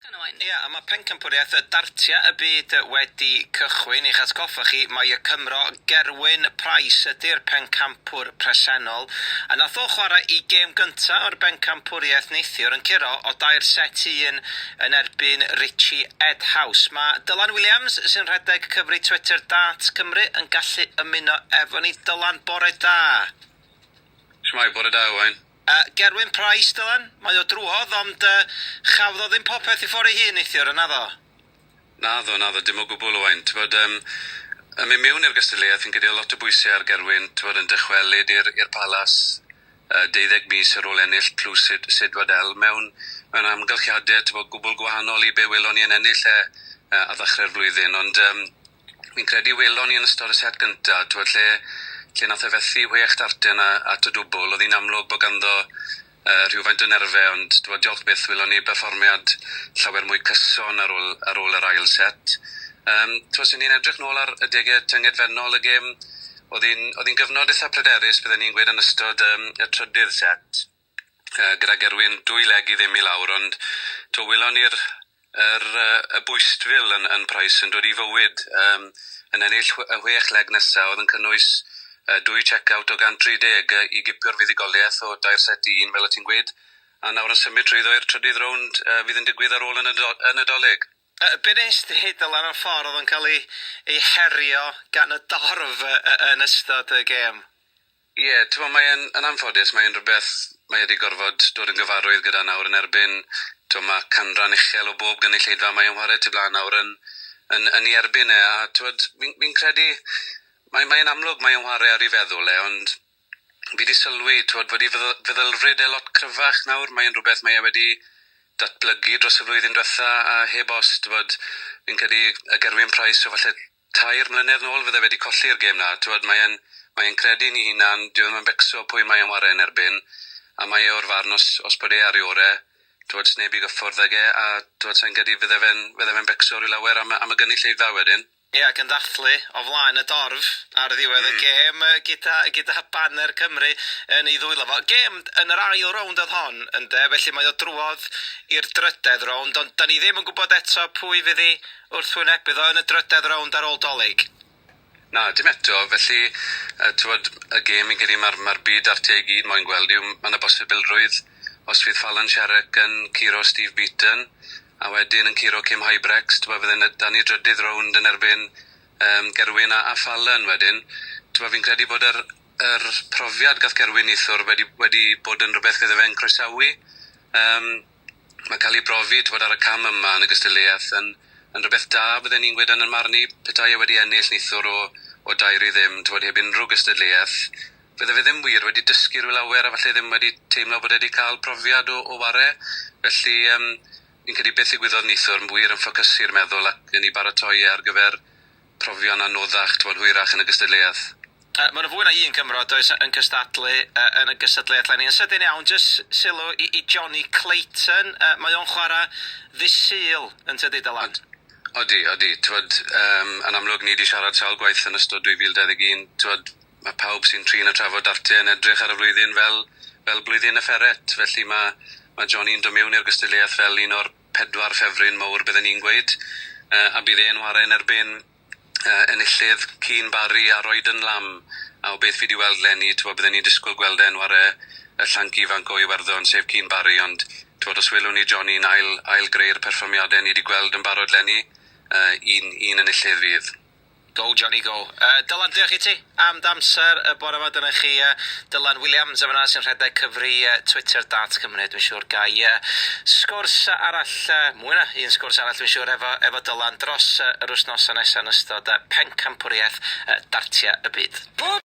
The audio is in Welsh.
Gan Owain. Ia, a mae pencampwriaeth y dartiau y byd wedi cychwyn. I'ch atgoffa chi, mae y Cymro Gerwyn Price ydy'r pencampwr presennol. A nath o chwarae i gêm gynta o'r bencampwriaeth neithiwr yn curo o dair set i un yn erbyn Richie Edhouse. Mae Dylan Williams, sy'n rhedeg cyfri Twitter Darts Cymru, yn gallu ymuno efo ni. Dylan, bore da. Shwmae, bore da Owain. Gerwyn Price, Dylan, mae o drwodd, ond chafodd o ddim popeth i ffwrdd ei hun neithiwr, yn naddo? Naddo, naddo, dim o gwbl, Owain. T'bod, yym, yn mynd mewn i'r gystadleuaeth, fi'n credu o'dd lot o bwyse ar Gerwyn, t'bod, yn dychwelyd i'r i'r Palas deuddeg mis ar ôl ennill tlws Sid Sid Waddell mewn mewn amgylchiade, t'bod, gwbl gwahanol i be welon ni yn ennill e ar ddechrau'r flwyddyn, ond yym, fi'n credu welon ni yn ystod y set gynta, t'wod lle lle nath e fethu whech darten a at y dwbwl, o'dd hi'n amlwg bod ganddo rhywfaint o nerfe, ond t'wod diolch byth welon ni berfformiad llawer mwy cyson ar ôl ar ôl yr ail set. Yym t'wod os 'yn ni'n edrych nôl ar adege tyngedfennol y gêm, o'dd hi'n o'dd hi'n gyfnod itha pryderus bydden ni'n gweud yn ystod yym y trydydd set. Gyda Gerwyn dwy leg i ddim i lawr, ond to welon ni'r yr yy y bwystfil yn yn Price yn dod i fywyd yym yn ennill y whech leg nesa oedd yn cynnwys dwy check-out o 130 i gipio'r fuddugoliaeth o dair set i un fel o' ti'n gweud, a nawr yn symud trwyddo i'r trydydd rownd fydd yn digwydd ar ôl y Nado- y Nadolig. Be nes di Dylan o'r ffordd oedd o'n cael ei ei herio gan y dorf yn ystod y gêm? Ie, t'mo' mae e'n yn anffodus mae e'n rwbeth mae e 'di gorfod dod yn gyfarwydd gyda nawr yn erbyn t'mo' ma' canran uchel o bob gynulleidfa mae e'n whare tu bla'n nawr yn yn yn 'i erbyn e a t'mod fi'n fi'n credu mae mae e'n amlwg mae e'n whare ar 'i feddwl e ond fi 'di sylwi t'mod fod 'i feddylfryd e lot cryfach nawr mae e'n rwbeth mae e wedi datblygu dros y flwyddyn dwetha a heb os t'mod fi'n credu y Gerwyn Price o falle tair mlynedd nôl fydde fe 'di colli'r gêm 'na. T'wod mae e'n mae e'n credu yn 'i hunan, dyw e ddim yn becso pwy mae e'n ware yn erbyn, a mae e o'r farn os os bod e ar ei ore, t'wod sneb i gyffwrdd ag e, a t'wod sai'n credu fydde fe'n fydde fe'n becso ryw lawer am y am y gynulleidfa wedyn. Ie, ac yn ddathlu o flaen y dorf ar ddiwedd y gêm gyda gyda baner Cymru yn ei ddwylo fo. Gêm yn yr ail rownd oedd hon, ynde, felly mae o drwodd i'r drydedd rownd, ond 'dan ni ddim yn gwybod eto pwy fydd 'i wrthwynebydd o yn y drydedd rownd ar ôl 'Dolig. Na, dim eto, felly yy t'wod y gêm fi'n credu ma'r ma'r byd dartiau i gyd moyn gweld yw ma' 'na bosibilrwydd os fydd Fallon Sherrock yn curo Steve Beaton a wedyn yn curo Kim Huybrechts t'bo' fydden yy 'da ni drydydd rownd yn erbyn yym Gerwyn a a Fallon wedyn. T'bo' fi'n credu bod yr yr profiad gath Gerwyn nithwr wedi wedi bod yn rwbeth fydde fe'n croesawu. Yym. Mae cael ei brofi, t'mod, ar y cam yma yn y gystadleuaeth yn yn rywbeth da, bydden i'n gweud yn 'y marn i. Petai e wedi ennill neithiwr o o dair i ddim, t'mod, heb unrhyw gystadleuaeth, fydde fe ddim wir wedi dysgu rhyw lawer a falle ddim wedi teimlo bod e wedi cael profiad o o ware. Felly yym fi'n credu beth ddigwyddodd neithiwr yn wir yn ffocysu'r meddwl ac yn ei baratoi e ar gyfer profion anoddach, t'mod, hwyrach yn y gystadleuaeth. Mae 'na fwy na un Cymro, does, yn cystadlu yn y gystadleuaeth 'leni. Yn sydyn iawn, jyst sylw i i Jonny Clayton, mae o'n chwarae ddydd Sul, yn tydi, Dylan? Odi, odi. T'mod, yym, yn amlwg ni 'di siarad sawl gwaith yn ystod 2021, t'mod, ma' pawb sy'n trin a trafod dartiau yn edrych ar y flwyddyn fel fel blwyddyn y ferret, felly ma' ma' Jonny'n dod mewn i'r gystadleuaeth fel un o'r pedwar ffefryn mowr bydden i'n gweud, a bydd e'n ware yn erbyn enillydd Keane Barry a Royden Lamb, a o beth fi 'di weld leni, t'mod, bydden i'n disgwyl gweld e'n ware y llanc ifanc o Iwerddon, sef Keane Barry, ond t'mod, os welwn ni Johnny'n ail ail greu'r perfformiadau ni 'di gweld yn barod leni, un un enillydd fydd. Go Johnny go. Dylan, diolch i ti am dy amser y bore 'ma. Dyna chi Dylan Williams yn fan'na sy'n rhedeg cyfri Twitter Darts Cymru. Dwi'n siŵr ga i sgwrs arall, mwy na un sgwrs arall dwi'n siŵr efo efo Dylan dros yr wythnosau nesaf yn ystod pencampwriaeth dartiau y byd.